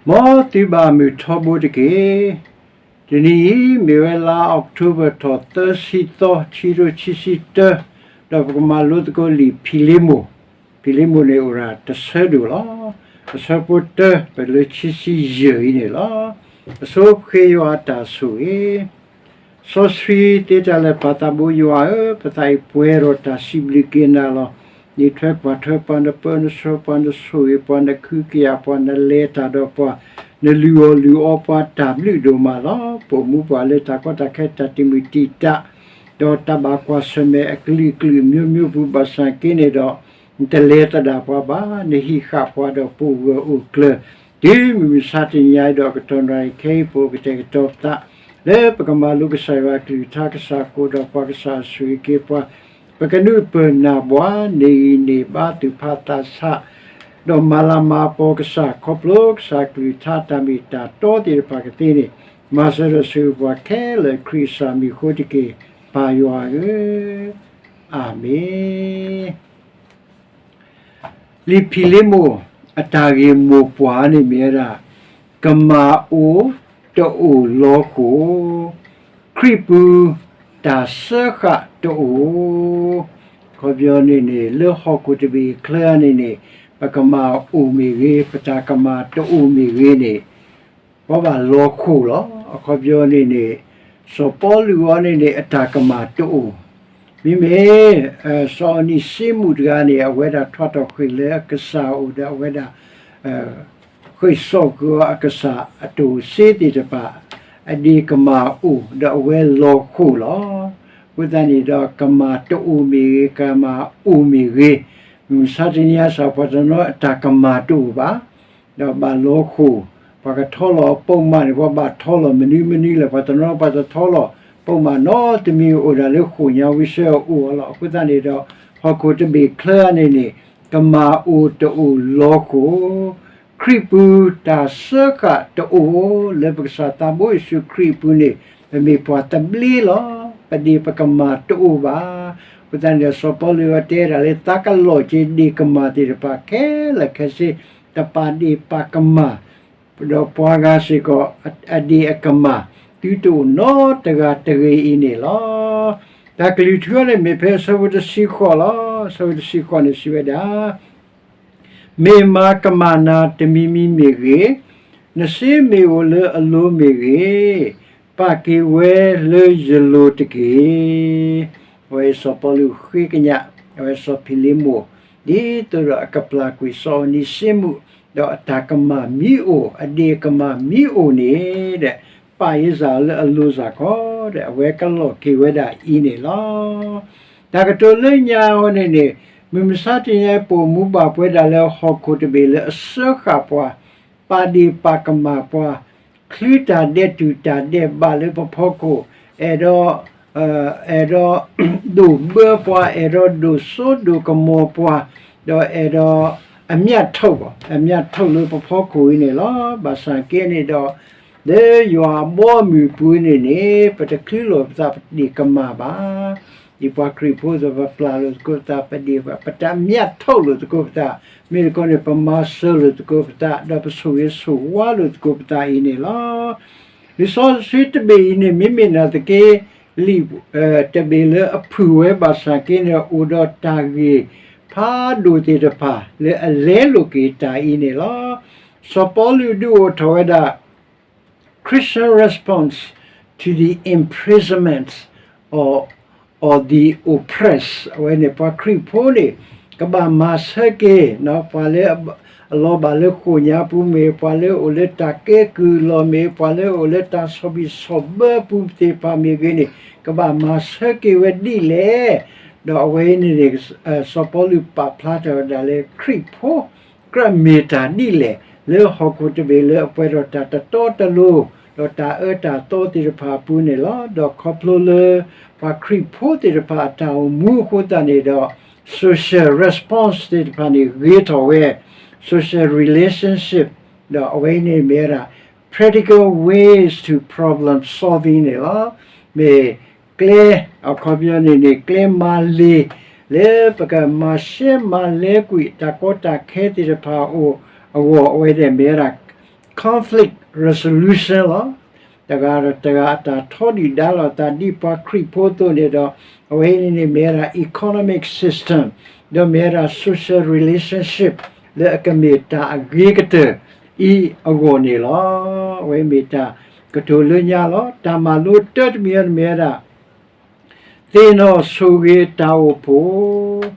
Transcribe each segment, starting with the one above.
မ်သုဘၣ်မုၢ်ထီဘိတက့ၢ်. တနံၤအံၤ မ့ၢ်ဝဲလါအီးကထိဘၢၣ်ထီၣ်သၢဆံသီ ခံကထိခံဆံတၢ, ဒီးပကမၤလိသကိးလံာ်ဖံလ့မိၣ်, ဖံလ့မိၣ်န့ၣ်အိၣ်ဒၣ်တဆၢဒိၣ်လီၤ. အဆၢဖိတၢ ပလၢခံဆံယဲၢ်အံၤန့ၣ်လီၤ. အဆိပဃ့ယွၤအတၢ်ဆိၣ်ဂ့ၤ စီဆှံသ့တၢ်လၢာ် ပၢ်သးဘိယွၤဧၢ, ပသးအံၤပှဲၤဒီးတၢ်စံးဘျုးက့ၤနၤလီၤ. နအံးထွဲကွၢ်ထွဲပှၤ, နပၢနဆှၢပှၤ, နဆိၣ်ဂ့ၤပှၤ, နခူကယာ်ပှၤ, နလဲၤတၢ်ဒီးပှၤ, နလုၢ်အီၣ်လုၢ်အီပှၤ တၢ်ဘျုးဒိၣ်မးလီၤ. ပအိၣ်မူပှၤလၢတၢ်ကီတၢ်ခဲ တၢ်တံာ်မုၢ်တံာ်တာ်, ဒီးတၢ်ဘၣ်ကွၢ်ဆၢၣ်မဲာ်အကလုာ်ကလုာ် မျိုးမျိုးပူၤ ဘၣ်ဆၣ်က့န့ၣ်ဒီး နတလဲၤသဒၣ်ပှၤဘၣ်. နဟံးဃာ်ပှၤဒီးပအိၣ်ဂၢၢ်အိၣ်ကျၢၤ တုၤမုၢ်မဆါတနံၤအံၤဒီး ကတီၢ်နၣ်ရံၣ်ခဲအံၤ ပအိၣ်ကတဲာ်ကတီၤပသး လၢပကမၤလိကစၢ်ယွၤအကလုၢ်ကထါ, ကစၢ်ကအိၣ်ဒီးပှၤ, ကစၢ်ဆိၣ်ဂ့ၤက့ၤပှၤ, ပကနုာ်ပၢၢ်နၢ်ဘှါ, န့ၢ်ဂံၢ်န့ၢ်ဘါ, သူၣ်ဖးသးဆး, ဒီးမၤလၤမၤကပီၤကစၢ်, ခီဖျိကစၢ်အကလုၢ်ကထါ တၢ်မ့ၢ်တၢ်တီသ့ၣ်တဖၣ်ကသ့န့ၣ်, မၤစၢၤဒီးဆိၣ်ဂ့ၤပှၤခဲလၢာ် ခရံာ်ကစၢ်မံၤအဃိတက့ၢ်, ပၢ်ယွၤဧၢ, အၤမ့ၣ်. လံာ်ဖံလ့မိၣ်အတၢ်ဂ့ၢ်မိၢ်ပှၢ်န့ၣ်မ့ၢ်ဝဲဒၣ် ကမၢ်အိၣ်တအိၣ်လီၤဃိာ်, ခရံာ်ပူၤတၢ်စၢဃာ်တအိၣ်. အခီပညီန့ၣ်န့ၣ် လၢဟီၣ်ခိၣ်တဘ့ၣ်အချၢန့ၣ်န့ၣ် ပကမၢ်အိၣ်မ့ၢ်ဂ့ၤ, ပတၢ်ကမၢ်တအိၣ်မ့ၢ်ဂ့ၤန့ၣ် ပှၤဘၣ်လီၤဃိာ်လီၤ. အခီပညီန့ၣ်န့ၣ် စီၤပီလူးအံၤန့ၣ်န့ၣ် အတၢ်ကမၢ်တအိၣ်, မ့မ့ၢ် စီၤအနံၤစ့မူးတဂၤန့ၣ် အဝဲဒၣ်ထွးထီၣ်ဃ့ၢ်လၢအကစၢ်အအိၣ်ဒီး အဝဲဒၣ် ဃ့ၢ်စိာ်ဃုာ်အီၤအကစၢ်အတၢ်အိၣ်စ့သ့ၣ်တဖၣ်, အဒ့ၣ်ကမၢ်အိၣ်ဒီးအဝဲလီၤဃိာ်လီၤ. အဃိသတးန့ၣ်ဒီး ကမၢ်တအိၣ်မ့ၢ်ဂ့ၤ, ကမၢ်အိၣ်မ့ၢ်ဂ့ၤ, မုၢ်မဆါတနံၤအံၤ ပှၤတနီၤအတၢ်ကမၢ်တအိၣ်ဘၣ် ဒီးဘၣ်လီၤဃိာ်, ပှၤကထီလီၤပိာ်မးန့ၣ် ပှၤဘၣ်ထီလီၤမနုၤမနုၤလဲၣ်, ပှၤတနီၤပှၤတထီလီၤပိာ်မးနီတမံၤ အိၣ်ဒၣ်လၢဃိာ်ညါဝံၤဆၢအအိၣ်အလီၢ်. အဃိသတးန့ၣ်ဒီး ဟီၣ်ခိၣ်တဘ့ၣ်ချၢန့ၣ်န့ၣ် ကမၢ်အိၣ်တအိၣ်လီၤဃိာ်, ခရံာ်ပူၤတၢ်စၢဃာ်တအိၣ်, လၢပကစၢ်သးဘိယ့ၣ်ၡူးခရံာ်အပူၤန့ၣ် ပမ့ၢ်ပှၤသဘျ့လီၤ. ပဒ့ၣ်ပကမၢ်တအိၣ်ဘၣ်. အဃိသတးန့ၣ်ဒီး စီၤပီလူးအဝဲတဲဒၣ်လၢ သးကလီၢ်က့ၤဒ့ၣ်ကမၢ်သ့ၣ်တဖၣ်ခဲလၢာ်ခဲဆ့, တပာ်ဒ့ၣ်ပာ်ကမၢ် ဒီးပှၤဂၤစ့ၢ်ကီး အဒ့ၣ်အကမၢ် သုတအိၣ်နီတဂၤတဂ့ၤအံၤန့ၣ်လီၤ. တၢ်ကလုၢ်ထူန့ၣ် မ့ၢ်ဖဲအဆၢဖိတဆံဃိးလီၤ. အဆၢဖိတဆံဃိးန့ၣ် စံးဝဲဒၣ် မ့ၢ်မၤကမၣ်နၤတမံၤမံၤမ့ၢ်ဂ့ၤ, နစ့မ့ၢ်အိၣ်လၢအလိၤမ့ၢ်ဂ့ၤ, ပာ်က့ၤဝဲလၢယလိၤတက့ၢ်. အဝဲစီၤပီလူးဃ့ကညး အဝဲစီၤဖံလ့မိၣ် ဒ်သိးဒီးအကပျၢ်ကွံာ်စီၤအနံၤစ့မူး, ဒီးအတၢ်ကမၣ်မ့ၢ်အိၣ်, အဒ့ၣ်အကမၢ်မ့ၢ်အိၣ်န့ၣ်ဒီး ပာ်ယစၢ်လၢအလိၤစ့ၢ်ကီးဒီး အဝဲကလီၢ်က့ၤဝဲဒၣ်အံၤန့ၣ်လီၤ. တၢ်ကတိၤလၢညါအံၤန့ၣ်န့ၣ် မုၢ်မဆါတနံၤအံၤ ပအိၣ်မူဘၣ်ပဝဲဒၣ်လၢဟီၣ်ခိၣ်တဘ့ၣ်လၢအစၢဃာ်ပှၤ, ပာ်ဒ့ၣ်ပာ်ကမၣ်ပှၤ, ချုးတၢ်ဒဲးတူၢ်တၢ်ဒဲးဘးလၢပဖီခိၣ်, အဲၣ်ဒိး အဲၣ်ဒိးဒိၣ်ဘၢပှၤ, အဲၣ်ဒိးဒိၣ်စိဒိၣ်ကမီၤပှၤ, ဒီးအဲၣ်ဒိးအမြတ်ထုတ်, အမြတ်ထုတ်လၢပဖီခိၣ်အံၤန့ၣ်လီၤ. ဘၣ်ဆၣ်က့န့ၣ်ဒီး လၢယွၤအဘီအမုၢ်အပူၤန့ၣ်န့ၣ် ပတချုးလီၤပသး ပတဒ့ၣ်ကမၣ်ဘၣ်. ဒ်ပှၤခရံာ်ဖိသ့ၣ်တဖၣ် ပပျၢ်လိာ်သကိးပသး, ပဒ့ၣ် ပတၢ်မြတ်ထုတ်လိာ်သကိးပသး, မ့ၢ်တခီန့ၣ် ပမၤစၢၤလိာ်သကိးပသး, ဒီးပဆိၣ်ဂ့ၤဆိၣ်ဝါလိာ်သကိးပသးအံၤန့ၣ်လီၤ. လံာ်စီဆှံတဘ့ၣ်အံၤန့ၣ် မ့မ့ၢ်နာ်သက့ လံာ်တဘ့ၣ်လၢအဖုၣ်ဝဲဘၣ်ဆၣ်က့န့ၣ် အိၣ်ဒီးတၢ်ဂ့ၢ်ဖးဒိၣ်သ့ၣ်တဖၣ် လၢအလဲလိာ်က့ၤတၢ်အံၤန့ၣ်လီၤ. စီၤပီလူးဒုးအိၣ်ထီၣ်ဝဲဒၣ် Christian response to the imprisonment of, of the oppressed. အဝဲန့ၣ် ပှၤခရံာ်ဖိန့ၣ် ကဘၣ်မၤဆၢက့ၤ ပှၤလၢအလီၤဘၣ်လၢဃိာ်ညါပူၤမ့ၢ်, ပှၤလၢအအိၣ်လၢတၢ်ကဲကုၢ်အလီၢ်မ့ၢ်, ပှၤလၢအအိၣ်လၢတၢ်ဆီၣ်ဘံၣ်ဆီၣ်ဘၢပူၤသ့ၣ်တဖၣ်မ့ၢ်ဂ့ၤန့ၣ် ကဘၣ်မၤဆၢက့ၤဝဲဒ်လဲၣ်. ဒီးအဝဲအံၤန့ၣ်န့ၣ် စီၤပီလူးပာ်ဖျါထီၣ်ဝဲဒၣ်လၢ ခရံာ်ဖိ ကြၢးမ့ၢ်တၢ်ဒ်လဲၣ် လၢဟီၣ်ခိၣ်တဘ့ၣ်လၢအပှဲၤဒီးတၢ်တတီတလိၤ ဒီးတၢ်အၢတၢ်သီသ့ၣ်တဖၣ်အပူၤန့ၣ်လီၤ. ဒီးခီဖျိလၢ ပှၤခရံာ်ဖိသ့ၣ်တဖၣ်အတၢ်အိၣ်မူအဃိသတးန့ၣ်ဒီး social response သ့ၣ်တဖၣ်န့ၣ် ဂ့ၤထီၣ်ဝဲ social relationship ဒီးအဝဲအံၤန့ၣ်မ့ၢ်ဝဲဒၣ် practical ways to problem solving န့ၣ်လီၤ. မ့ၢ်ကျဲ အခီပညီန့ၣ်န့ၣ် ကျဲမၤလ့ၤ လၢပကမၤရှဲမၤလဲကွံာ် တၢ်ကီတၢ်ခဲသ့ၣ်တဖၣ်အအိၣ်အဂီၢ် အဝဲန့ၣ်မ့ၢ်ဝဲဒၣ် conflict resolution လီၤ. တဂၤဒီးတဂၤအတၢ်ထီဒုၣ်ဒါလိာ်သးဒ်ပှၤခရံာ်ဖိအသိးန့ၣ်ဒီး အဝဲအံၤန့ၣ်န့ၣ်မ့ၢ်ဝဲဒၣ် economic system ဒီးမ့ၢ်ဝဲဒၣ် social relationship လၢအကမ့ၢ်တၢ်အဂ့ၤကတၢၢ်အံၤအဂီၢ်န့ၣ်လီၤ. အဝဲမ့ၢ်တၢ်ကတိၤလၢညါလီၤ. တၢ်မၤလိတၢ်တမံၤအံၤန့ၣ်မ့ၢ်ဝဲဒၣ် သ့ၣ်နီၣ်ဆိၣ်ဂ့ၤတၢ်အိၣ်ဖှိၣ်,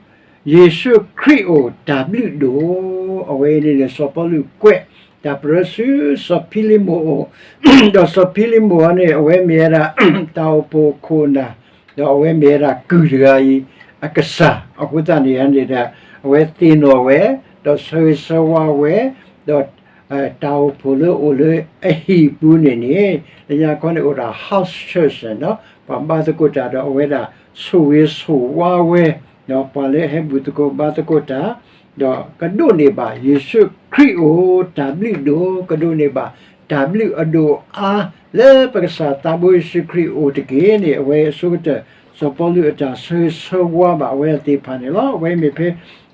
ယ့ၣ်ၡူးခရံာ်အိၣ်တၢ်ဘျုးဒိၣ်. အဝဲအံၤန့ၣ်န့ၣ် စီၤပီလူးကွဲးတၢ်ပြၢဆူစီၤဖံလံမိၣ်အအိၣ်, ဒီးစီၤဖံလံမိၣ်အံၤန့ၣ် အဝဲမ့ၢ်ဝဲဒၣ် တၢ်အိၣ်ဖှိၣ်ခိၣ်နၢ်, ဒီးအဝဲမ့ၢ်ဝဲဒၣ်ကုၢ်တဂၤအံၤအကစၢ်. အဃိသတးန့ၣ်န့ၣ်ဒီး အဝဲသ့ၣ်နီၣ်ဝဲ, ဒီးဆၢဂ့ၤဆၢဝါဝဲ, ဒီး တၢ်အိၣ်ဖှိၣ်လၢအိၣ်လၢအဟံၣ်ပူၤန့ၣ်န့ၣ် လၢညါခီန့ၣ်အိၣ်ဒီး house church န့ၣ်, ပှၤဘါသကိးတၢ်ဒီးအဝဲဒၣ်ဆိၣ်ဂ့ၤဆိၣ်ဝါဝဲ, ဒီးပှၤလၢအဟဲဘူၣ်သကိးဘါသကိးတၢ်, ဒီးကဒိးန့ၢ်ဘၣ်ယ့ၣ်ၡူးခရံာ်အိၣ်တၢ်ဘျုးဒိၣ်, ကဒိးန့ၢ်ဘၣ်တၢ်ဘျုးအဒိၣ်အါ လၢပကစၢ်သးဘိယ့ၣ်ၡူးခရံာ်အအိၣ်တက့ၢ်န့ၣ် အဝဲအဆိကတၢၢ် စီၤပီလူးအတၢ်ဆၢဂ့ၤဆၢဝါဘၣ်အဝဲသ့ၣ်တဖၣ်န့ၣ်လီၤ. အဝဲမ့ၢ်ဖဲ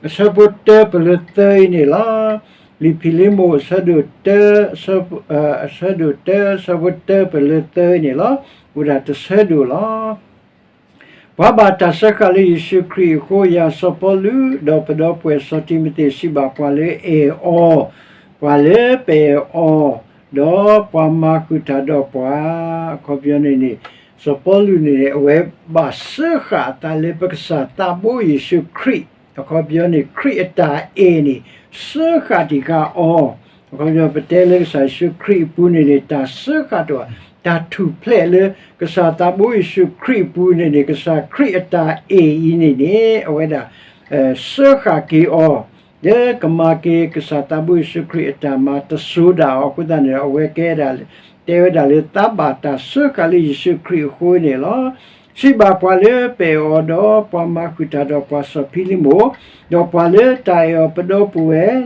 အဆၢဖိတၢပၢၢ်လၢသၢအံၤန့ၣ်လီၤ. လံာ်ဖံလံမိၣ်အဆၢဒိၣ်တၢ, အဆၢဒိၣ်တၢ အဆၢဖိတၢပၢၢ်လၢသၢအံၤန့ၣ်လီၤ. အိၣ်ဒၣ်တဆၢဒိၣ်လီၤ. ပှၤဘၣ်တၢ်စၢဃာ်လၢယ့ၣ်ၡူးခရံာ်အဃိ ယၤစီၤပီလူး ဒီးပဒီပုၢ်ဝဲၢ်စီၤတံၤမသ့း စံးဘၣ်ပှၤလၢအဲၣ်အီၤ, ပှၤလၢပအဲၣ်အီၤ, ဒီးပှၤမၤဃုာ်တၢ်ဒီးပှၤ, အခီပညီန့ၣ်န့ၣ် စီၤပီလူးန့ၣ်န့ၣ် အဝဲဘၣ်စၢဃာ်အသးလၢပကစၢ်သးဘိယ့ၣ်ၡူးခရံာ်, အခီပညီန့ၣ် ခရံာ်အတၢ်အဲၣ်န့ၣ် စၢဃာ်တံၢ်ဃာ်အီၤ, အခီပညီပတဲလၢကစၢ်ယ့ၣ်ၡူးခရံာ်အပူၤန့ၣ်န့ၣ် တၢ်စၢဃာ်တအိၣ်, တၢ်ထူၣ်ဖျဲးလၢကစၢ်သးဘိယ့ၣ်ၡူးခရံာ်အပူၤန့ၣ်န့ၣ် ကစၢ်ခရံာ်အတၢ်အဲၣ်အံၤန့ၣ်န့ၣ် အဝဲဒၣ် စၢဃာ်က့ၤအီၤ, လၢကမၤက့ၤကစၢ်သးဘိယ့ၣ်ၡူးခရံာ်အတၢ်မၤတစိၤဒၣ်အီၤအဃိသတးန့ၣ် အဝဲကဲဒၣ် တဲဝဲဒၣ်လၢသးဘၣ်တၢ်စၢဃာ်လၢယ့ၣ်ၡူးခရံာ်အဃိန့ၣ်လီၤ. စံးဘၣ်ပှၤလၢပအဲၣ်အီၤဒီးပှၤမၤဃုာ်တၢ်ဒီးပှၤစီၤဖံလံမိၣ်, ဒီးပှၤလၢတၢ်အဲၣ်အီၤပဒီပုၢ်ဝဲၢ်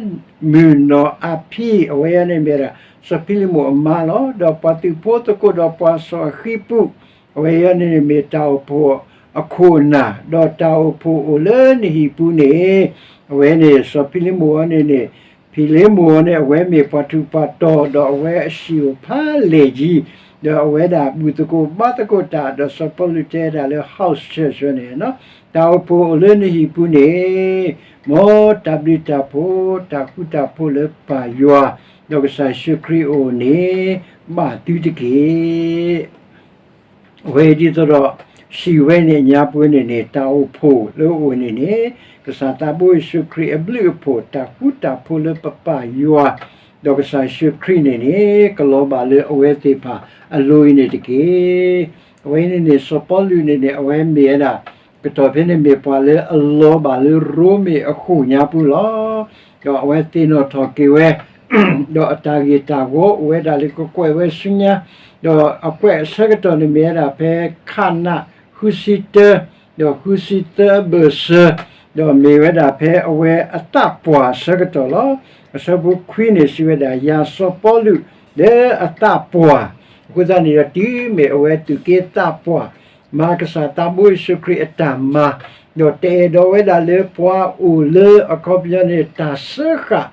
မုၢ်နီၢ်အါဖံ အဝဲအံၤန့ၣ်မ့ၢ်ဒၣ် စီၤဖံလံမိၣ်အမါလီၤ. ဒီးပှၤသုးဖိသကိးဒီးပှၤစီၤအဃံပူး, အဝဲအံၤန့ၣ်မ့ၢ်တၢ်အိၣ်ဖှိၣ်အခိၣ်နၢ်, ဒီးတၢ်အိၣ်ဖှိၣ်အိၣ်လၢနဟံၣ်ပူၤန့ၣ်, အဝဲန့ၣ် စီၤဖံလံမိၣ်အံၤန့ၣ်န့ၣ် ဖံလံမိၣ်အံၤန့ၣ် အဝဲမ့ၢ်ပှၤထူးပှၤတီၤ ဒီးအဝဲအဟံၣ်အိၣ်ဖးလဲၢ်ယံၤ, ဒီးအဝဲဒၣ်ဘူၣ်သကိးဘါသကိးတၢ် ဒီးစီၤပီလူးတဲဒၣ်လၢ house church န့ၣ်, တၢ်အိၣ်ဖှိၣ်အိၣ်လၢနဟံၣ်ပူၤန့ၣ် မ်တၢ်ဘျုးတၢ်ဖှိၣ် တၢ်ဃူတၢ်ဖိးလၢပၢ်ယွၤ ဒီးကစၢ်ယ့ၣ်ၡူးခရံာ်အအိၣ်န့ၣ် ဘၣ်သုတက့ၢ်. အဝဲဒ်သိးဒီး စံးဝဲန့ၣ်အညါပှဲၤန့ၣ်န့ၣ် တၢ်အိၣ်ဖှိၣ်လၢအအိၣ်န့ၣ်န့ၣ် ကစၢ်သးဘိယ့ၣ်ၡူးခရံာ်အဘျုးအဖှိၣ် တၢ်ဃူတၢ်ဖိးလၢပပၢ်ယွၤ ဒီးကစၢ်ယ့ၣ်ၡူးခရံာ်န့ၣ်န့ၣ် ကလီၤဘၣ်လၢအဝဲသ့ၣ်တဖၣ်အလိၤအံၤန့ၣ်တက့ၢ်. အဝဲန့ၣ်န့ၣ် စီၤပီလူးန့ၣ်န့ၣ် အဝဲမ့ၢ်ဝဲဒၣ် ကတီၢ်ဖဲန့ၣ်မ့ၢ်ပှၤလၢအလီၤဘၣ်လၢရိမ့ၤအဃိာ်ညါပူၤလီၤ. ဒီးအဝဲသ့ၣ်နီၣ်ထီၣ်က့ၤဝဲ ဒီးအတၢ်ဂ့ၢ်တၢ်ဝီအိၣ်ဝဲဒၣ်လၢကကွဲးဝဲဆူညါ, ဒီးအကွဲးအဆၢကတီၢ်န့ၣ်မ့ၢ်ဝဲဒၣ်ဖဲ ခးနး ဃုဆံတၢ ဒီးဃုဆံသၢအဘၢၣ်စၢၤ, ဒီးမ့ၢ်ဝဲဒၣ်ဖဲအဝဲအသးပှၢ်အဆၢကတီၢ်လီၤ. အဆၢဖိခွံန့ၣ်စံးဝဲဒၣ် ယၤစီၤပီလူး လၢအသးပှၢ်, အဃိသတးန့ၣ်ဒီးတုၤမ့ၢ်အဝဲသူၣ်က့သးပှၢ် မၤကစၢ်သးဘိယ့ၣ်ၡူးခရံာ်အတၢ်မၤ, ဒီးတအဲၣ်ဒိးဝဲဒၣ်လၢပှၤအိၣ်လၢအခီပညီန့ၣ် တၢ်စၢဃာ်,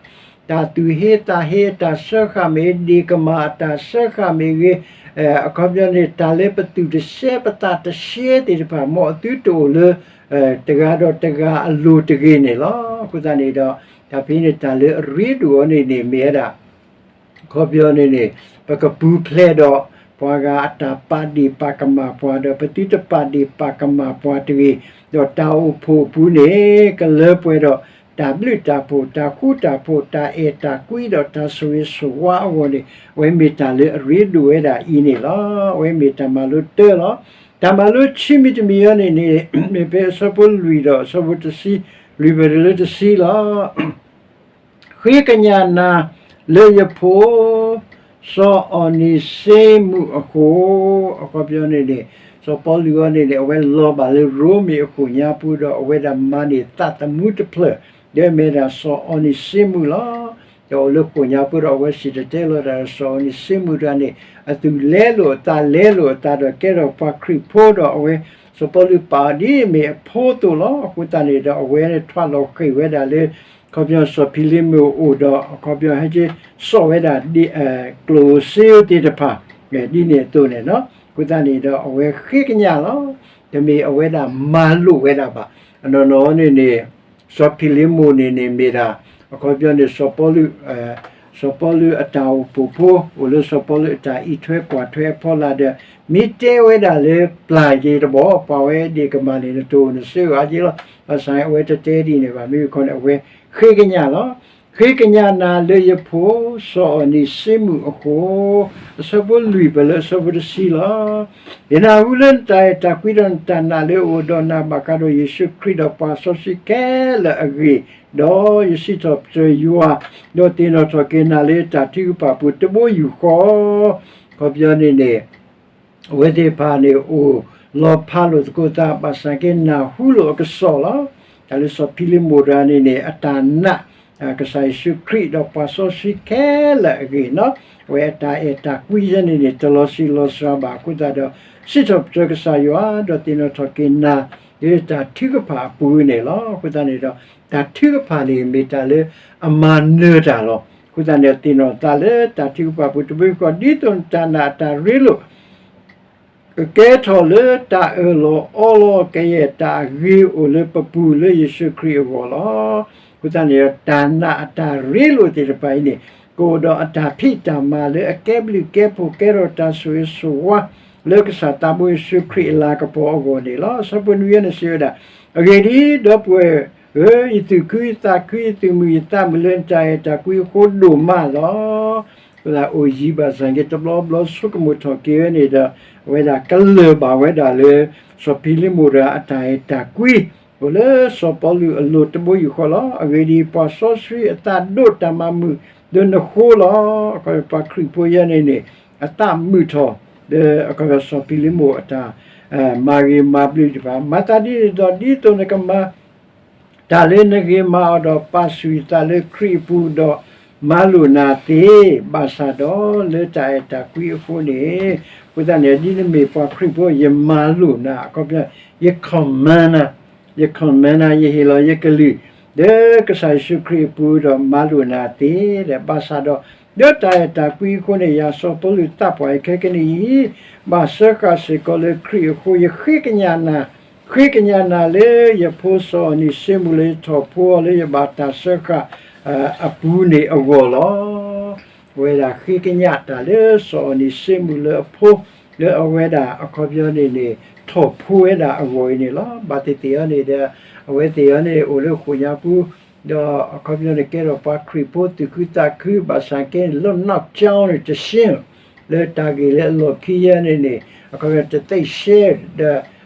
တၢ်သူၣ်ဟ့သးဟ့အတၢ်စၢဃာ်မ့ၢ်ဂ့ၤ, ဒ့ၣ်ကမၣ်အတၢ်စၢဃာ်မ့ၢ်ဂ့ၤ, အခီပညီန့ၣ် တၢ်လၢပသူၣ်တဆှဲပသးတဆှဲသ့ၣ်တဖၣ် မ်အသုတအိၣ်လၢ တဂၤဒီးတဂၤအလိၤတဂ့ၤန့ၣ်လီၤ. အဃိသတးန့ၣ်ဒီး တၢ်ဖဲန့ၣ်တၢ်လၢအရ့ဒိၣ်အီၤန့ၣ်န့ၣ်မ့ၢ်ဝဲဒၣ် အခီပညီန့ၣ်န့ၣ် ပကပူၤဖျဲးဒီး ပှၤဂၤအတၢ်ပာ်ဒ့ၣ်ပာ်ကမၣ်ပှၤ ဒီးပသုတပာ်ဒ့ၣ်ပာ်ကမၣ်ပှၤတဂ့ၤ, ဒီးတၢ်အိၣ်ဖှိၣ်အပူၤန့ၣ် ကလၢပှဲၤဒီး တၢ်ဘျုးတၢ်ဖှိၣ် တၢ်ဃူတၢ်ဖိး တၢ်အဲၣ်တၢ်ကွံ ဒီးတၢ်ဆိၣ်ဂ့ၤဆိၣ်ဝါအဂီၢ်န့ၣ် အဝဲမ့ၢ်တၢ်လၢအရ့ဒိၣ်ဝဲဒၣ်အံၤန့ၣ်လီၤ. အဝဲမ့ၢ်တၢ်မၤလိတၢလီၤ. တၢ်မၤလိခံမံၤတမံၤအံၤန့ၣ်န့ၣ် မ့ၢ်ဖဲအဆၢဖိလွံၢ်ဒီးအဆၢဖိတဆံ, လွံၢ်ပၢၢ်တလၢတဆံလီၤ. ဃ့ကညးနၤလၢယဖိ စီၤအီၤနံၤစ့မူးအဃိ, အခီပညီန့ၣ်န့ၣ် စီၤပီလူးအံၤန့ၣ်န့ၣ် အဝဲလီၤဘၣ်လၢရိမ့ၤအဃိာ်ညါပူၤဒီး အဝဲဒၣ်မၤန့ၢ်သးသမူတဖျၢၣ် ဒီးမ့ၢ်ဒၣ်စီၤအီၤနံၤစ့မူးလီၤ. ဒီးအိၣ်လၢဃိာ်ညါပူၤဒီး အဝဲစံၣ်တဲၤတဲလီၤဒၣ်ဒီး စီၤအီၤနံၤစ့မူးတဂၤန့ၣ် အသူၣ်လဲလိာ်အသးလဲလိာ်အသးဒီး ကဲထီၣ်ပှၤခရံာ်ဖိဒီး အဝဲ စီၤပီလူးပာ်အီၤဒ်အမ့ၢ်အဖိအသိးလီၤ. အဃိသတးန့ၣ်ဒီး အဝဲန့ၣ်ထွဲလီၤဃ့ၢ်ဝဲဒၣ်လၢ အခီပညီစီၤဖံလ့မိၣ်အိၣ်ဒီး အခီပညီဟဲက့ၤစိာ်ဝဲဒၣ် ကျိၣ်စ့သ့ၣ်တဖၣ် ဒ်န့ၣ်အသိးန့ၣ်လီၤ. အဃိသတးန့ၣ်ဒီးအဝဲဃ့ကညးလီၤ. တမ့ၢ်အဝဲဒၣ်မၤလိာ်ဝဲဒၣ်ဘၣ်. အနီၢ်နီၢ်န့ၣ်န့ၣ် စီၤဖံလ့မိၣ်န့ၣ်န့ၣ်မ့ၢ်ဒၣ် အခီပညီန့ၣ် စီၤပီလူး စီၤပီလူးအတၢ်အိၣ်ဖှိၣ်ဖိ အိၣ်လၢစီၤပီလူးအတၢ်အံးထွဲကွၢ်ထွဲအဖီလာ်ဒီး မ့ၢ်တဲဝဲဒၣ်လၢပျၢ်က့ၤတဘျီ ပှၤဝဲဒၣ်ကမၣ်န့ၣ် နတအိၣ်နစ့အါက့လီၤ. ဘၣ်ဆၣ်အဝဲတတဲဒ်န့ၣ်ဘၣ်. မ့မ့ၢ်ခီန့ၣ် အဝဲဃ့ကညးလီၤ. ဃ့ကညးနၤလၢယဖိစီၤအီၤနံၤစ့မုၢ်အဃိ, အဆၢဖိလွံၢ်ပၢၢ်လၢအဆၢဖိတဆံလီၤ. ယနၢ်ဟူလၢနတၢ်အဲၣ်တၢ်ကွံဒီးနတၢ်နာ်လၢအအိၣ်ဒီးနၤဘၣ်ဃးဒီးယ့ၣ်ၡူးခရံာ်ဒီးပှၤစီဆှံခဲလၢာ်အဂ့ၢ်, ဒီးယစံးထီၣ်ပတြၢၤယွၤ, ဒီးသ့ၣ်နီၣ်ထီၣ်က့ၤနၤလၢတၢ်ထုကဖၣ်အပူၤတဘိယူၢ်ဃီ, အခီပညီန့ၣ်န့ၣ် အဝဲသ့ၣ်တဖၣ်န့ၣ် အိၣ်လီၤဖးလိာ်သကိးသး ဘၣ်ဆၣ်က့နၢ်ဟူလိာ်အကစီၣ်လီၤ. တၢ်လၢစီၤဖံလ့မိၣ်တဂၤန့ၣ်န့ၣ် အတၢ်နာ် ကစၢ်ယ့ၣ်ၡူးခရံာ်ဒီးပှၤစီဆှံခဲလၢာ်အဂ့ၢ်န့ၣ်, အဝဲအတၢ်အဲၣ်တၢ်ကွံယဲန့ၣ်န့ၣ် တလီၤဆံးလီၤစှၤဘၣ်အဃိသတးဒီး စံးထီၣ်ပတြၢၤကစၢ်ယွၤ ဒီးသ့ၣ်နီၣ်ထီၣ်က့ၤနၤ လၢတၢ်ထုကဖၣ်အပူၤန့ၣ်လီၤ. အဃိသတးန့ၣ်ဒီး တၢ်ထုကဖၣ်န့ၣ်မ့ၢ်တၢ်လၢအမၤနၢၤတၢ်လီၤ. အဃိသတးန့ၣ် သ့ၣ်နီၣ်သးလၢတၢ်ထုကဖၣ်အပူၤတဘိယူၢ်ဃီ ဒ်သိးနတၢ်နာ်အတၢ်ရ့လိာ် ကကဲထီၣ်လၢတၢ်အၢၣ်လီၤအီလီၤ ကယဲၢ်တၢ်အဂ့ၤအိၣ်လၢပပူၤလၢယ့ၣ်ၡူးခရံာ်အဂီၢ်လီၤ. အဃိသတးန့ၣ် တၢ်နာ်အတၢ်ရ့လိာ်သ့ၣ်တဖၣ်အံၤန့ၣ် ကအိၣ်ဒီးအတၢ်ဖံးတၢ်မၤလၢအကဲဘျုးကဲဖှိၣ် ကဲထီၣ်တၢ်ဆိၣ်ဂ့ၤဆိၣ်ဝါ လၢကစၢ်သးဘိယ့ၣ်ၡူးခရံာ်အလၤကပီၤအဂီၢ်န့ၣ်လီၤ. အဆၢဖိနွံန့ၣ်စံးဝဲဒၣ်, အဂ့ၢ်ဒ်အံၤ, ဒီပုၢ်ဝဲၢ်ဧၢ, ယသူၣ်ခုယသးခု ယသူၣ်မုာ်ယသးမုာ်လၢနတၢ်အဲၣ်တၢ်ကွံအဃိဒိၣ်မးလီၤ. အဃိသတးအိၣ်ယံၤဘၣ်ဆၣ်က့ တဘျီဘျီဆိကမိၣ်ထီၣ်က့ၤဝဲန့ၣ်ဒီး အဝဲဒၣ်ကလၢၢ်ဘၣ်ဝဲဒၣ်လၢ စီၤဖံလ့မိၣ်တဂၤအတၢ်အဲၣ်တၢ်ကွံ အိၣ်လၢစီၤပီလူးအလိၤတဘိယူၢ်ဃီလီၤ. အဂ့ၢ်ဒ်အံၤ, ပှၤစီဆှံအသးဒိးတၢ်မၤမုာ်လၢနဃိလီၤ. အခီပညီပှၤခရံာ်ဖိယဲန့ၣ်န့ၣ် အသးမုာ်ထီၣ်လၢ အခီပညီစီၤဖံလ့မိၣ်အတၢ် မၤဂ့ၤမၤဘျုးတဖၣ် မၤသးဒ်န့ၣ်ဒီး ဒ်သိးနကမၤ တၢ်လၢနဂ့ၤမၤအီၤဒီး ပာ်ဆူၣ်ယသးလၢခရံာ်အပူၤဒီး မၤလိာ်နၤသ့, ဘၣ်ဆၣ်ဒီးလၢတၢ်အဲၣ်တၢ်ကွံအဃိန့ၣ်, အဃိသတးန့ၣ် ဒ်နမ့ၢ်ပှၤခရံာ်ဖိ ယမၤလိာ်နၤ, အခီပညီ ယ command နၤ, ယ command နၤ, ယဟ့ၣ်လီၤယကလုၢ် လၢကစၢ်ယ့ၣ်ၡူးခရံာ်အပူၤဒီးမၤလိာ်နၤသ့, ဒီးဘၣ်ဆၣ်ဒီး လၢတၢ်အဲၣ်တၢ်ကွံအဃိန့ၣ် ယၤစီၤပီလူးသးပှၢ်အံၤခဲကနံၣ်အံၤ ဘၣ်စၢဃာ်စ့ၢ်ကီးလၢခရံာ်အဃိ ယဃ့ကညးနၤ ဃ့ကညးနၤလၢယဖိစီၤအီၤနံၤစ့မုၢ်လၢယထီၣ်ဖိအီၤလၢယဘၣ်တၢ်စၢဃာ်အပူၤန့ၣ်အဂီၢ်လီၤ. အဝဲဒၣ်ဃ့ကညးတၢ်လၢစီၤအီၤနံၤစ့မုၢ်လၢအဖိ လၢအဝဲဒၣ်အခီပညီန့ၣ်န့ၣ် ထီၣ်ဖိဝဲဒၣ်အဂီၢ်အံၤန့ၣ်လီၤ. ဘၣ်သ့ၣ်သ့ၣ်အီၤန့ၣ်ဒီး အဝဲသ့ၣ်အီၤန့ၣ်အိၣ်လၢဃိာ်ညါပူၤ ဒီးအခီပညီန့ၣ်ကဲထီၣ်ပှၤခရံာ်ဖိသူၣ်ခုသးခု ဘၣ်ဆၣ်ကဲန့ၣ် လၢနီၢ်ကၠီန့ၣ်တဆ့ လၢတၢ်ဂ့ၢ်လၢအလီၢ်ခံယဲန့ၣ်န့ၣ် အခီပညီတသ့ၣ်ရှဲ ဒီး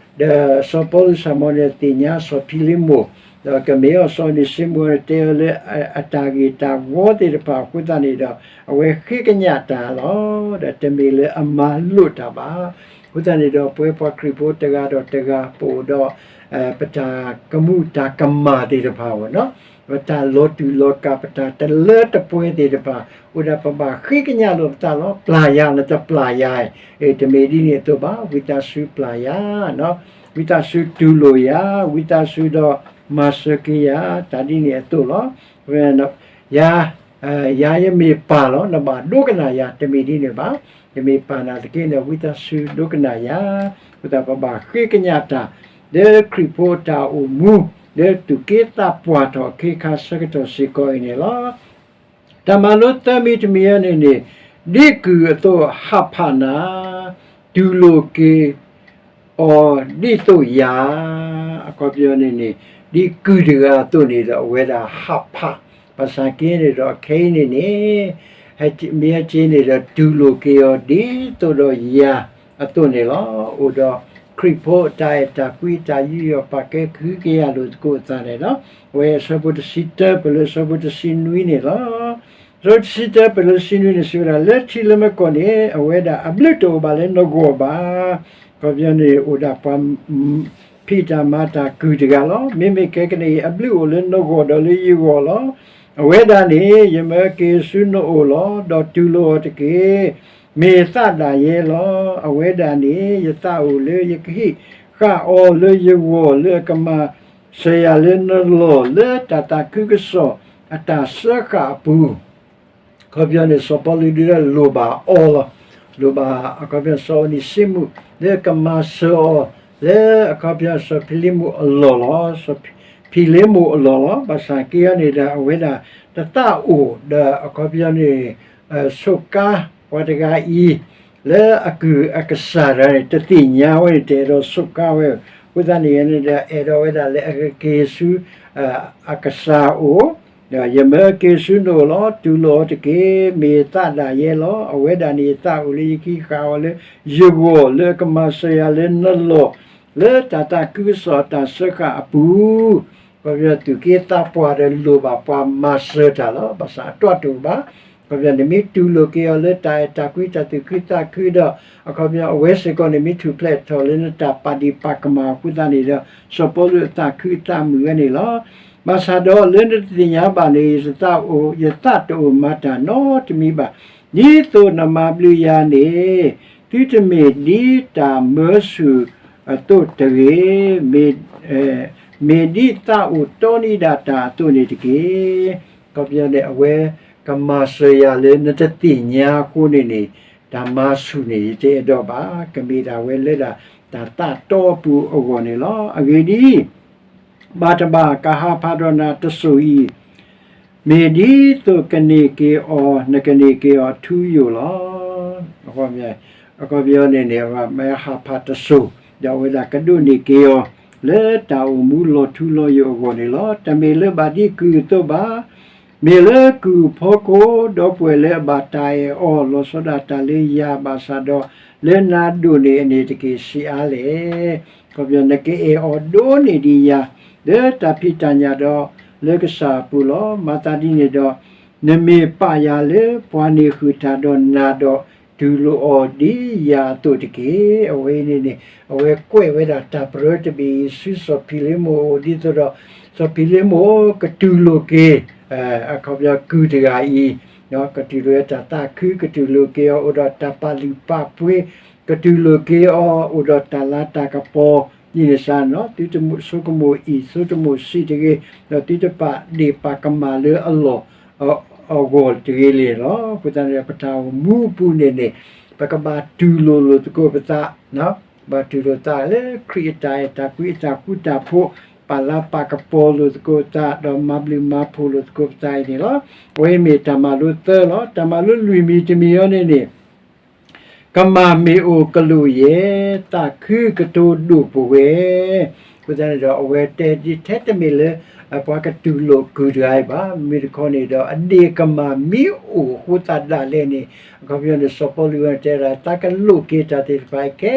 ဒီးစီၤပီလူးဆၣ်မီန့ၣ်သ့ၣ်ညါစီၤဖံလ့မိၣ် ဒီးကမ့ၢ်အီၤစီၤအီၤနံၤစ့မုၢ်အီၤန့ၣ်တဲအီၤလၢအတၢ်ဂ့ၢ်တၢ်ဝီသ့ၣ်တဖၣ်အဃိသတးန့ၣ်ဒီး အဝဲဃ့ကညးတၢ်လီၤ. ဒီးတမ့ၢ်လၢအမၤလိာ်တၢ်ဘၣ်. အဃိသတးန့ၣ်ဒီး ပဝဲပှၤခရံာ်ဖိတဂၤဒီးတဂၤ ပအိၣ်ဒီး ပတၢ်ကမူၣ်တၢ်ကမၣ်သ့ၣ်တဖၣ်အဂီၢ်န့ၣ် ပတၢ်လီၤတူာ်လီၤကာ် ပတၢ်တလၢတပှဲၤသ့ၣ်တဖၣ် အိၣ်ဒၣ်ပဘၣ်ဃ့ကညးလိာ်ပသးလီၤ. ပျၢ်ယၤနတပျၢ်ယၤ တမ့ၢ်ဒ်န့ၣ်အသိးဘၣ်. ဝံသးစူၤပျၢ်ယၤ ဝံသးစူၤတူၢ်လိာ်ယၤ ဝံသးစူၤဒီးမၤစၢၤက့ၤယၤ တၢ်ဒ်န့ၣ်အသိးလီၤ. ယၤ ယၤယမ့ၢ်ပၢ်လီၤ နဘၣ်ဒိကနၣ်ယၤ တမ့ၢ်ဒ်န့ၣ်ဘၣ်. ယမ့ၢ်ပၢ်နၤသက့န့ၣ် ဝံသးစူၤဒိကနၣ်ယၤ. အဃိသတးပဘၣ်ဃ့ကညးတၢ် လၢခရံာ်ဖိအတၢ်အိၣ်မူ လၢတူၢ်က့သးပှၢ်ထီၣ်အခ့အခါဆၢကတီၢ်စ့ၢ်ကီးအံၤန့ၣ်လီၤ. တၢ်မၤလိသၢမံၤတမံၤအံၤန့ၣ်န့ၣ် ဒ်ကုၢ်အသိးဟးဖးနၤ တူၢ်လိာ်က့ၤအီၤဒ်သိးယၤ အခီပညီန့ၣ်န့ၣ် ဒ်ကုၢ်တဂၤအသိးန့ၣ်ဒီး အဝဲဒၣ်ဟးဖး ဘၣ်ဆၣ်က့န့ၣ်ဒီး ခဲအံၤန့ၣ်န့ၣ် မ့ၢ်ဟဲက့န့ၣ်ဒီး တူၢ်လိာ်က့ၤအီၤဒ်သိးဒီးယၤအသိးန့ၣ်လီၤ. အိၣ်ဒီးခရံာ်ဖိအတၢ်အဲၣ်တၢ်ကွံ တၢ်ယူးယီၣ်ပာ်ကဲကဟုကယာ်လိာ်သကိးအသးန့ၣ်လီၤ. အဝဲအဆၢဖိတဆံတၢ ပလၢဆၢဖိတဆံနွံန့ၣ်လီၤ. အဆၢဖိတဆံတၢ ပလၢဆံနွံန့ၣ် စံးဝဲဒၣ် လၢထံလၢမကီၢ်န့ၣ် အဝဲဒၣ်အဘျုးတအိၣ်ဘၣ်လၢနဂီၢ်ဘၣ်. အခီပညီန့ၣ် အိၣ်ဒၣ်ပှၤ ဖံးတၢ်မၤတၢ်ကုၢ်တဂၤလီၤ. မ့မ့ၢ်ခဲကနံၣ်အံၤ အဘျုးအိၣ်လၢနဂီၢ်ဒီးလၢယဂီၢ်လီၤ. အဝဲဒၣ်န့ၣ် ယမၢက့ၤဆူနအိၣ်လီၤ. ဒီးတူၢ်လိာ်အီၤတက့ၢ်. မ့ၢ်ယသးဒၣ်ယဲလီၤ. အဝဲဒၣ်န့ၣ် ယသးအိၣ်လၢယကဟံးဃာ်အီၤလၢယဂီၢ် လၢအကမၤစၢၤယၤလၢနလီၢ် လၢတၢ်သးခုကစီၣ် အတၢ်စၢဃာ်အပူၤ အခီပညီန့ၣ် စီၤပီလူးဒုးဒီးလိၣ်ဘၣ်အီၤလီၤ. လိၣ်ဘၣ်အခီပညီ စီၤအနံၤစံမူး လၢကမၤစၢၤအီၤ လၢအခီပညီ စီၤဖံလ့မိၣ်အလီၢ်လီၤ. စီၤဖံလ့မိၣ်အလီၢ်လီၤ. ဘၣ်ဆၣ်က့အီၤန့ၣ်ဒီး အဝဲဒၣ်တသးအိၣ်ဒီးအခီပညီန့ၣ် ဆိးကါပှၤတဂၤအံၤ လၢအကုၢ်အကစၢ်တဂၤန့ၣ် တသ့ၣ်ညါဝဲန့ၣ် တအဲၣ်ဒိးဆိးကါဝဲ. အဃိသတးန့ၣ်န့ၣ်ဒီး အဲၣ်ဒိးဝဲဒၣ်လၢအကက့ၤဆူ အကစၢ်အအိၣ်, ဒီးယမၢက့ၤဆူနအိၣ်လီၤ. တူၢ်လိာ်အီၤတက့ၢ်. မ့ၢ်ယသးဒၣ်ယဲလီၤ. အဝဲဒၣ်န့ၣ် ယသးအိၣ်လၢယခံဃာ်အီၤလၢယဂီၢ် လၢအကမၤစၢၤယၤလၢနလီၢ် လၢတၢ်သးခုကစီၣ်အတၢ်စၢဃာ်အပူၤ, အခီပညီ သူၣ်က့သးပှၢ်ဒီးလိၣ်ဘၣ်ပှၤမၤစၢၤတၢ်လီၤ. ဘၣ်ဆၣ်အတီၢ်တအိၣ်ဘၣ်. အခီပညီ နမ့ၢ်တူၢ်လိာ်က့ၤအီၤလၢတၢ်အဲၣ်တၢ်ကွံ တၢ်သူၣ်ခုသးခုဒီး အခီပညီ အဝဲစ့ၢ်ကီးန့ၣ် မ့ၢ်ထူၣ်ဖျဲးထီၣ်လၢနတၢ်ပာ်ဒ့ၣ်ပာ်ကမၣ်အဃိသတးန့ၣ်ဒီး စီၤပီလူးအသးခုအသးမုာ်ဝဲန့ၣ်လီၤ. ဘၣ်ဆၣ်ဒီးလၢနတသ့ၣ်ညါဘၣ်န့ၣ် ယတသးအိၣ် ယသးတအိၣ်မၤတၢ်နီတမံၤဘၣ်. ဒ်သိးနမၤဘျုးယၤန့ၣ် သုတမ့ၢ်ဒ်တၢ်မၢဆူၣ်အသိးတဂ့ၤ, မ့ၢ် မ့ၢ်ဒ်သးအိၣ်တီနံၤဒၣ်တၢ်အသိးန့ၣ်တက့ၢ်. အခီပညီန့ၣ် အဝဲကမၤစၢၤယၤလၢနတသ့ၣ်ညါအဃိန့ၣ်န့ၣ် တၢ်မၤဆူၣ်န့ၣ် ယတအဲၣ်ဒိးဘၣ်. ကမ့ၢ်ဒၣ်ဝဲလၢဒၣ်တၢ်သးတီအပူၤအဂီၢ်န့ၣ်လီၤ. အဂ့ၢ်ဒ်အံၤ, ဘၣ်တဘၣ်ကဟးဖးဒီးနၤတစိၤအံၤ, မ့ၢ်ဒ်သိးကန့ၢ်က့ၤအီၤ နကန့ၢ်က့ၤအီၤထူယိာ်လီၤ. အခီပညီန့ၣ်န့ၣ် မ့ၢ်ဟးဖးတစိၤ ဒီးအဝဲဒၣ်ကဒိးန့ၢ်က့ၤအီၤ လၢတၢ်အိၣ်မူလီၤထူလီၤယိာ်အဂီၢ်န့ၣ်လီၤ. တမ့ၢ်လၢဘၣ်ဒ်ကုၢ်အသိးဘၣ် မ့ၢ်လၢကုၢ်အဖီခိၣ် ဒီပုၢ်ဝဲၢ်လၢအဘၣ်တၢ်အဲၣ်အီၤ လီၤဆီဒၣ်တၢ်လၢယၤဘၣ်ဆၣ်ဒီး လၢနၤဒိၣ်န့ၢ်အန့ၣ်တက့ၢ် ဆံးအါလဲၣ်. အခီပညီ နကအဲၣ်အီၤဒိၣ်န့ၢ်ဒံးယၤ လၢတၢ်ဖံးတၢ်ညၣ်ဒီး လၢကစၢ်အပူၤလီၤ. မၤသးဒ်န့ၣ်ဒီး နမ့ၢ်ပာ်ယၤလၢပှၤန့ၢ်ဃုာ်တၢ်ဒီးနၤဒီး တူၢ်လိာ်အီၤဒ်ယၤအသိးတက့ၢ်. အဝဲအံၤန့ၣ်န့ၣ် အဝဲကွဲးဝဲဒၣ်တၢ်ပရၢတဘ့ၣ်အံၤ ဆူစီၤဖံလ့မိၣ်အအိၣ် ဒ်သိးဒီး စီၤဖံလ့မိၣ်ကတူၢ်လိာ်က့ၤ အခီပညီကုၢ်တဂၤအံၤ ကတူၢ်လိာ်ဝဲတၢ်သးခု ကတူၢ်လိာ်က့ၤအီၤအိၣ်ဒီးတၢ်ပာ်လုၢ်ပာ်ပှ့ၤ ကတူၢ်လိာ်က့ၤအီၤအိၣ်ဒီးတၢ်လၤတၢ်ကပီၤ ဒ်န့ၣ်စ့ၢ်နီၤ သုတဆိကမိၣ်အံၣ် ဆိကမိၣ်ဆံးတဂ့ၤ ဒီးသုတပာ်ဒ့ၣ်ပာ်ကမၣ်လၢအလီၢ် အဂီၢ်တဂ့ၤန့ၣ်လီၤ. အဃိသတးန့ၣ် ပတၢ်အိၣ်မူအပူၤန့ၣ်န့ၣ် ပကဘၣ်တူၢ်လိာ်လိာ်သကိးပသး ဘၣ်တူၢ်လိာ်သးလၢခရံာ်အတၢ်အဲၣ်တၢ်ကွံ အတၢ်ဃူတၢ်ဖိး ပာ်လၤပာ်ကပီၤလိာ်သကိးသး ဒီးမၤဘျုးမၤဖှိၣ်လိာ်သကိးပသးအံၤန့ၣ်လီၤ. အဝဲအံၤမ့ၢ်တၢ်မၤလိသၢလီၤ. တၢ်မၤလိလွံၢ်မံၤတမံၤအံၤန့ၣ်န့ၣ် ကမၣ်မ့ၢ်အိၣ်ကလူးယဲၢ် သးခုကတိၤဒိၣ်ပဝဲ အဃိသတးန့ၣ်ဒီး အဝဲတဲဒ်ထဲတမ့ၢ်လၢ ပှၤကတူၢ်လိာ်ကုၢ်တဂၤအံၤဘၣ်. မ့မ့ၢ်တခီန့ၣ်ဒီး အဒ့ၣ်ကမၣ်မ့ၢ်အိၣ်အဃိသတးဒၣ်လဲာ်န့ၣ် အခီပညီန့ၣ် စီၤပီလူးတဲဒၣ် သးကလိးက့ၤတၢ်သ့ၣ်တဖၣ်အံၤခဲ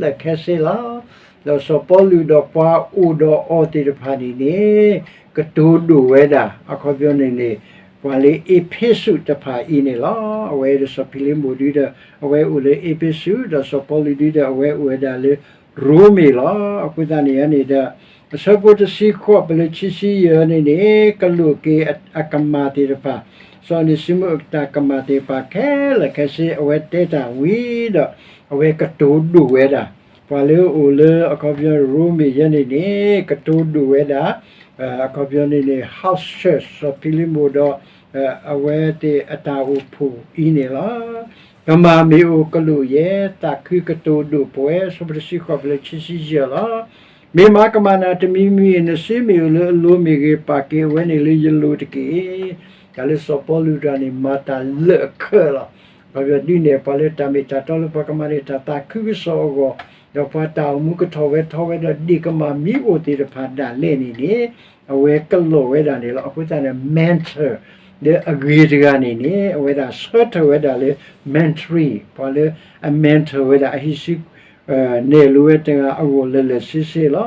လၢာ်ခဲဆ့လီၤ. ဒီးစီၤပီလူးဒီးပှၤအိၣ်ဒီးအီၤသ့ၣ်တဖၣ်န့ၣ်န့ၣ် ကတိၤဒိၣ်ဝဲဒၣ် အခီပညီန့ၣ်န့ၣ် ပှၤလၢအ့းဖ့းစူးတဖၣ်အံၤန့ၣ်လီၤ. အဝဲဒီးစီၤဖံလ့မိၣ်ဒုဒီး အဝဲအိၣ်လၢအ့းဖ့းစူး ဒီးစီၤပီလူးဒုဒီး အဝဲအိၣ်ဝဲဒၣ်လၢရိမ့ၤလီၤ. အဃိသတးန့ၣ်န့ၣ်ဒီး အဆၢဖိတဆံဃိး ပလၢခံဆံယဲၢ်န့ၣ်န့ၣ် ကလိးက့ၤအကမၣ်သ့ၣ်တဖၣ် စီၤအနံၤစံမူးအတၢ်ကမၣ်သ့ၣ်တဖၣ်ခဲလၢာ်ခဲဆ့ အဝဲတဲတၢ်ဝံၤဒီး အဝဲကတိၤဒိၣ်ဝဲဒၣ် ပှၤလၢအအိၣ်လၢ အခီပညီရိမ့ၤယဲန့ၣ်န့ၣ် ကတိၤဒိၣ်ဝဲဒၣ် အခီပညီန့ၣ်န့ၣ် house church စီၤဖံလ့မိၣ်ဒီး အဝဲသ့ၣ်အတၢ်အိၣ်ဖှိၣ်အံၤန့ၣ်လီၤ. ကမၣ်မ့ၢ်အိၣ်ကလူးယဲၢ် သးခုကတိၤဒိၣ်ပဝဲ အဆၢဖိတဆံဃိး ပလၢခံဆံယဲၢ်လီၤ. မ့ၢ်မၤကမၣ်နၤတမံၤမံၤ နစုမ့ၢ်အိၣ်လၢအလိၤမ့ၢ်ဂ့ၤ ပာ်က့ၤအဝဲန့ၣ်လၢယလိၤတက့ၢ်. တၢ်လၢစီၤပီလူးတဂၤန့ၣ် မၤတၢ်လၢာ်အခၢးလီၤ. အခီပညီဒ်န့ၣ် ပှၤလၢတၢ်မ့ၢ်တၢ်တီလၢပှၤကမၤန့ၢ်တၢ်သးခုကစီၣ်အဂီၢ် ဒီးပှၤတၢ်အိၣ်မူကထီၣ်ဝဲထီဝဲဒီးဒ့ၣ်ကမၣ်မ့ၢ်အိၣ်သ့ၣ်တဖၣ်ဒၣ်လဲာ်န့ၣ်န့ၣ် အဝဲကလိးဝဲဒၣ်န့ၣ်လီၤ. အဃိသတးန့ၣ် mentor လၢအဂ့ၤတဂၤန့ၣ်န့ၣ် အဝဲဒၣ်ဆၢထၢၣ်ဝဲဒၣ်လၢ mentor ပှၤလၢအ mentor ဝဲဒၣ် အဟံးစု နဲၣ်လိာ်ဝဲတဂၤအဂီၢ်လၢာ်လၢာ်ဆ့ဆ့လီၤ.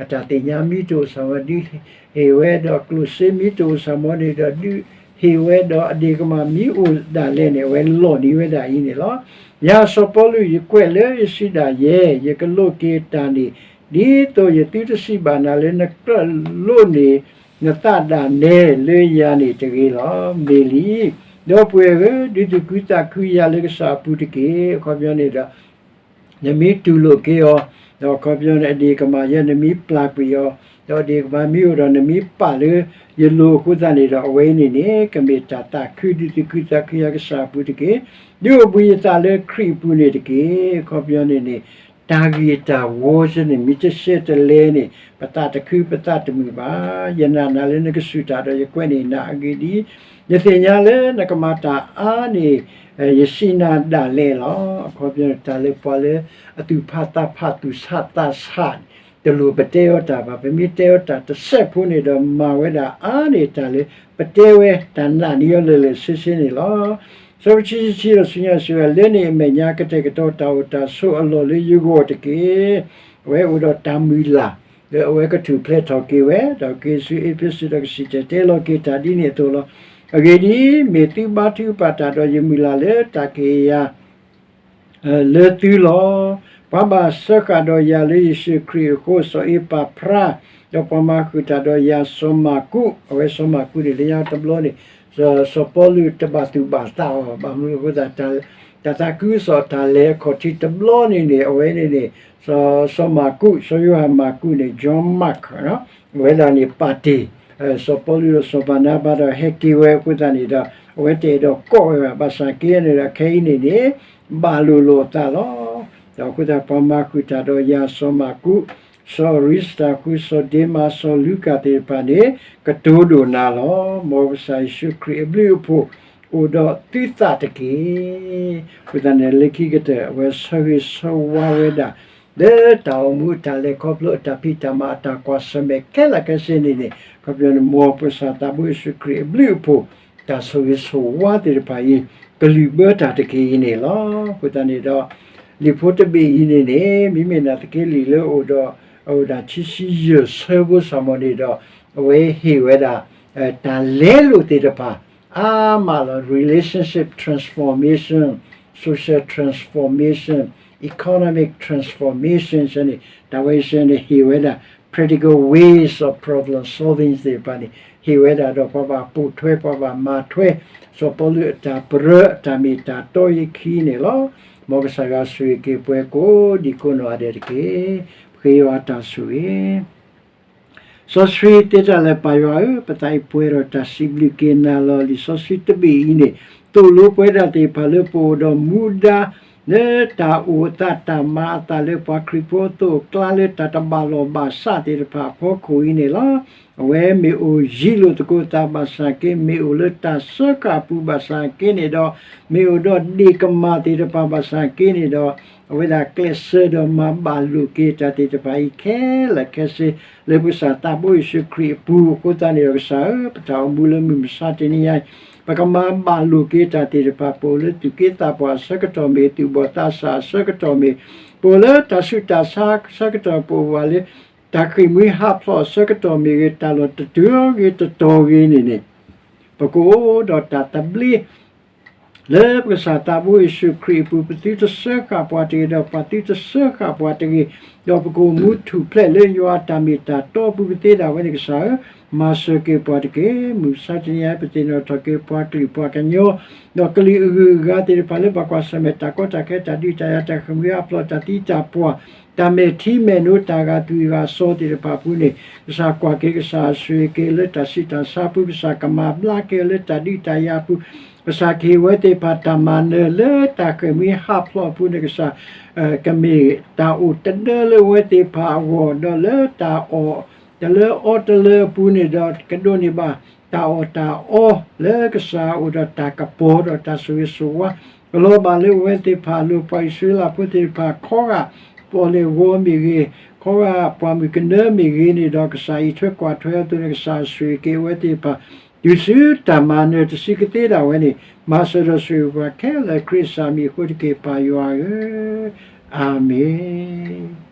အတၢ်သ့ၣ်ညါမ့ၢ်တအိၣ်စ့ၢ်ကီး ဒုးဟ့ၣ်ဝဲဒီးကျိၣ်စ့မ့ၢ်တအိၣ်စ့ၢ်ကီးန့ၣ်ဒီး ဒုးဟ့ၣ်ဝဲဒီးအဒ့ၣ်ကမၣ်မ့ၢ်အိၣ်ဒၣ်လဲာ်န့ၣ် အဝဲလီၢ်န့ၢ်ဝဲဒၣ်အံၤန့ၣ်လီၤ. ယၤစီၤပီလူး ယကွဲးလၢယစုဒၣ်ယဲ ယကလိးက့ၤတၢ်န့ၣ် ဒ်သိးယသုတစံးဘၣ်နၤလၢနကြၢးလိးန့ၢ်နသးဒၣ်နဲလၢယၤန့ၣ်တဂ့ၤလီၤ. မ့ၢ်လံ, ဒီပုၢ်ဝဲၢ်ဧၢ, ဒုးသူၣ်ခုသးခုယၤလၢကစၢ်အပူၤတက့ၢ်. အခီပညီန့ၣ်ဒီး နမ့ၢ်တူၢ်လိာ်က့ၤအီၤ ဒီးအခီပညီန့ၣ် အဒ့ၣ်ကမၢ်ယဲ နမ့ၢ်ပျၢ်ကွံာ်အီၤ, ဒီးအဒ့ၣ်ကမၢ်မ့ၢ်အိၣ်ဒီးနမ့ၢ်ပာ်လၢယလိၤအဃိသတးန့ၣ်ဒီး အဝဲအံၤန့ၣ်န့ၣ် ကမ့ၢ်တၢ်သးခုဒုးသးခုယၤကစၢ်အပူၤတက့ၢ်. ဒုးအိၣ်ဘှံးယသးလၢခရံာ်အပူၤန့ၣ်တက့ၢ်. အခီပညီန့ၣ်န့ၣ် တၢ်ဂ့ၢ်တၢ်ဝီစ့ၢ်န့ၣ် မ့ၢ်တရှဲတလဲန့ၣ် ပသးတခုပသးတမုာ်ဘၣ်. ယနာ်နၤလၢနကစူၢ်တၢ်ဒီးယကွဲးန့ၢ်နၤအဂ့ၢ်ဒ်အံၤ, ယသ့ၣ်ညါလၢနကမၤတၢ်အါန့ၢ် ယစံးနၤဒၣ်လဲာ်လီၤ. အခီပညီန့ၣ် တၢ်လၢပှၤလၢအသူၣ်ဖးသးဖးသူၣ်ဆးသးဆး တလိၣ်ပတဲအီၤတၢ်ဘၣ်. ပမ့ၢ်တဲအီၤတၢ်တစဲးဖိန့ၣ်ဒီး မၤဝဲဒၣ်အါန့ၢ်တၢ်လၢ ပတဲဝဲတၢ်နာ်န့ၢ်အီၤလၢာ်လၢာ်ဆ့ဆ့န့ၣ်လီၤ. ဆၢဖိခံဆံခံဒီးဆူညါစံးဝဲ, လၢန့ၣ်အမဲာ်ညါ ကတဲာ်ကတီၤတၢ်အိၣ်တၢ်ဆိးအလီၢ်လၢယဂီၢ်တက့ၢ်. အဝဲအိၣ်ဒီးတၢ်မုၢ်လၢ် လၢအဝဲကထူၣ်ဖျဲးထီၣ်က့ၤဝဲ, ဒီးက့ၤဆူအ့းဖ့းစူးဒီးကစံၣ်တဲၤတဲလီၤက့ၤတၢ်ဒ်န့ၣ်အသိးလီၤ. အဂ့ၢ်ဒ်အံၤ, မ့ၢ်သုဘါထုကဖၣ်တၢ်ဒီးယမုၢ်လၢ်လၢတၢ်ကယၤ လၢသုလီၤ. ပှၤဘၣ်စၢဃာ်ဒီးယၤလၢယ့ၣ်ၡူးခရံာ်အဃိ စီၤအ့ပၤဖြါ, ဒီးပှၤမၤဃုာ်တၢ်ဒီးယၤစီၤမၢ်ကူး, အဝဲစီၤမၢ်ကူးန့ၣ် လၢညါတဘျီန့ၣ် စီၤပီလူးတဘၣ်သူၣ်ဘၣ်သးအီၤ, ဘၣ်မနုၤအဃိသတး တၢ်သးခုကစီၣ်တၢ်လဲၤအခီၣ်ထံးတဘျီန့ၣ်န့ၣ် အဝဲန့ၣ်န့ၣ် စီၤမၢ်ကူး, စီၤယိၤဟၣ်မၢ်ကူးန့ၣ် John Mark အဝဲဒၣ်န့ၣ် ပာ်တ့ၢ် စီၤပီလူးဒီးစီၤဘၤနါဘၤဒီးဟဲက့ၤဝဲအဃိသတးန့ၣ်ဒီး အဝဲတအဲၣ်ဒိးကိးဝဲဘၣ်. ဘၣ်ဆၣ်က့န့ၣ်ဒီး ခဲအံၤန့ၣ်န့ၣ် ဘၣ်လိာ်လိာ်အသးလီၤ. ဒီးအဃိသတးပှၤမၤဃုာ်တၢ်ဒီးယၤစီၤမၢ်ကူး, စီၤအရံစတၤဃု, စီၤဒ့မါ, စီၤလူကၣ်သ့ၣ်တဖၣ်န့ၣ် ကတိၤဒိၣ်နၤလီၤ. မ်ကစၢ်ယ့ၣ်ၡူးခရံာ်အဘျုးအဖှိၣ်အိၣ်ဒီးသုသးတက့ၢ်. အဃိသတးန့ၣ် လၢခံကတၢၢ် အဝဲဆၢဂ့ၤဆၢဝါဝဲဒၣ် လၢတၢ်အိၣ်မူအတၢ်လဲၤခီဖျိအတၢ်ဖံးတၢ်မၤအတၢ်ကွၢ်ဆၢၣ်မဲာ်ခဲလၢာ်ခဲဆ့န့ၣ်န့ၣ် ခီပညီန့ၣ် မ်ပကစၢ်သးဘိယ့ၣ်ၡူးခရံာ်အဘျုးအဖှိၣ် တၢ်ဆိၣ်ဂ့ၤဆိၣ်ဝါသ့ၣ်တဖၣ်အံၤ ကလုၢ်ဘၢတၢ်တက့ၢ်အံၤန့ၣ်လီၤ. အဃိသတးန့ၣ်ဒီး လံာ်ဖိတဘ့ၣ်အံၤန့ၣ်န့ၣ် မ့မ့ၢ်နာ်သက့လံာ်လၢအအိၣ်ဒီး အအိၣ်ဒၣ်ခံဆံယဲၢ်ဆၢဖိစၢ်မီၤန့ၣ်ဒီး အဝဲဟ့ၣ်ဝဲဒၣ် တၢ်လဲလိာ်သ့ၣ်တဖၣ် အါမးလီၤ. Relationship transformation, social transformation, economic transformation န့ၣ် တၢ်ဝဲစဲန့ၣ် ဟ့ၣ်ဝဲဒၣ် practical ways of problem solving သ့ၣ်တဖၣ်န့ၣ် ဟ့ၣ်ဝဲဒၣ်ဒီးပှၤဘၣ်ပိာ်ထွဲ ပှၤဘၣ်မၤထွဲ စီၤပီလူးအတၢ်ပရၢအတၢ်မ့ၢ်တၢ်တီအံၤအခံန့ၣ်လီၤ. မ်ကစၢ်ယွၤဆိၣ်ဂ့ၤက့ၤပှၤကိးဒံကိးနီၢ်ဂၤဒဲးတက့ၢ်. ပဃ့ယွၤတၢ်ဆိၣ်ဂ့ၤ စီဆှံသ့တၢ်လၢပၢ်ယွၤဧၢ, ပသးအံၤပှဲၤဒီးတၢ်စံးဘျုးက့ၤနၤလီၤ. လံာ်စီဆှံတဘ့ၣ်အံၤန့ၣ် သိၣ်လိပှၤဒၣ်သ့ၣ်တဖၣ်လၢပအိၣ်ဒီးမူဒါ လၢတၢ်အိၣ်အသးတၢ်မၤအသးလၢပှၤခရံာ်ဖိအသိးအကျါ လၢတၢ်တဘၣ်လီၢ်ဘၣ်စးသ့ၣ်တဖၣ်အဖီခိၣ်အံၤန့ၣ်လီၤ. အဝဲမ့ၢ်အိၣ်ယံၤလိာ်သကိးသးဘၣ်ဆၣ်က့ မ့ၢ်အိၣ်လၢတၢ်စၢဃာ်အပူၤဘၣ်ဆၣ်က့န့ၣ်ဒီး မ့ၢ်အိၣ်ဒီးဒ့ၣ်ကမၢ်သ့ၣ်တဖၣ်ဘၣ်ဆၣ်က့န့ၣ်ဒီး အဝဲဒၣ်ကျဲးစၢးဒီးမၤဘၣ်လိာ်က့ၤတၢ်သ့ၣ်တဖၣ်အံၤခဲလၢာ်ခဲဆ့ လၢပကစၢ်သးဘိယ့ၣ်ၡူးခရံာ်အပူၤအဃိသတးန့ၣ်ဒီး ကစၢ်ဧၢ, ပတၢ်အိၣ်မူလၢမုၢ်မဆါတနံၤအံၤ ပကမၤဘၣ်လိာ်က့ၤတၢ်သ့ၣ်တဖၣ် ပအိၣ်လၢသူၣ်က့သးပှၢ်အဆၢကတီၢ်မ့ၢ် သူၣ်ဘီၣ်သးစၢ်အဆၢကတီၢ်မ့ၢ် ပအိၣ်လၢတၢ်ဆူးတၢ်ဆါအဆၢကတီၢ် ပအိၣ်ဘၣ်လၢ တၢ်ဃ့ၢ်မှံဟးဖျိးအဆၢကတီၢ်မ့ၢ်ဂ့ၤ တၢ်လီၢ်တတုၤအဂ့ၤတတီၤဂ့ၤန့ၣ်န့ၣ် ပကအိၣ်ဒီးတၢ်သဘျ့ လၢပကစၢ်သးဘိယ့ၣ်ၡူးခရံာ်အပူၤ ပသုတစၢဃာ်ပှၤတဂ့ၤ ဒီးပှၤသုတစၢဃာ်ပှၤတဂ့ၤ, ဒီးပကအိၣ်မူထူၣ်ဖျဲးလၢယွၤအတၢ်မ့ၢ်တၢ်တီအပူၤ ပသ့ဒၣ်ဝဲန့ၣ် ကစၢ်ဧၢ, မၤစၢၤက့ၤပှၤတက့ၢ်. မုၢ်မဆါတနံၤအံၤ ပသ့ၣ်နီၣ်ထီၣ်က့ၤပှၤကလုာ်ပှၤကညီ ဒီးကလုာ်အဂုၤအဂၤသ့ၣ်တဖၣ်လၢဘၣ်ကွၢ်ဆၢၣ်မဲာ်တၢ်ကီတၢ်ခဲ တၢ်ဒုးတၢ်ယၤ တၢ်ဃ့ၢ်မှံဟးဖျိး တၢ်သံတၢ်ပှၢ် တၢ်မဲာ်ထံမဲာ်နိ တၢ်ဂာ်သွံၣ်ဂာ်စီၤသ့ၣ်တဖၣ်အပူၤန့ၣ် ကစၢ်ကွၢ်က့ၤ ကစၢ်ဆိၣ်ဂ့ၤက့ၤလၢတၢ်ဆူးတၢ်ဆါအပူၤ ကစၢ်ကမၤဘျါက့ၤလၢတၢ်ဒုးတၢ်ယၤအပူၤ ကစၢ်ကဟ့ၣ်ဝဲသ့ၣ်တဖၣ်တၢ်မၤနၢၤလၢတၢ်ဃ့ၢ်မှံဟးဖျိးအပူၤန့ၣ် ကစၢ် ကမ့ၢ်တၢ်အိၣ်တဒၢလၢအဝဲသ့ၣ်တဖၣ်အဂီၢ် ဒီးလၢတၢ်အီၣ်တလၢအီတလၢအပူၤန့ၣ်ဒီး ကဒိးန့ၢ်ဘၣ်တၢ်အီၣ်တၢ်အီ လၢကစၢ်အိၣ်ဒီးတၢ်ကပီၤဒီးတၢ်ဆိၣ်ဂ့ၤဆိၣ်ဝါ ကလီၤဘၣ်လၢအဝဲသ့ၣ်တဖၣ်အလိၤ ပှၤအံၣ်စရ့လးဖိသ့ၣ်တဖၣ် ခီဂာ်ပီၣ်လဲၣ်ဂီၤမ့ၢ်ဂ့ၤ, ခီဂာ်ပှၢ်မုၢ်ကနၢမ့ၢ်ဂ့ၤန့ၣ်ဒီး ကစၢ်အံးထွဲကွၢ်ထွဲအသိးန့ၣ် ကစၢ်ဆိၣ်ဂ့ၤက့ၤအဝဲသ့ၣ်တဖၣ် တုၤဆူတၢ်မၤနၢၤတဆံးကသ့ဒၣ်ဝဲန့ၣ် မၤစၢၤဒီးဆိၣ်ဂ့ၤပှၤခဲလၢာ် ခရံာ်အမံၤအဃိတက့ၢ် ပၢ်ယွၤဧၢ, အၤမ့ၣ်.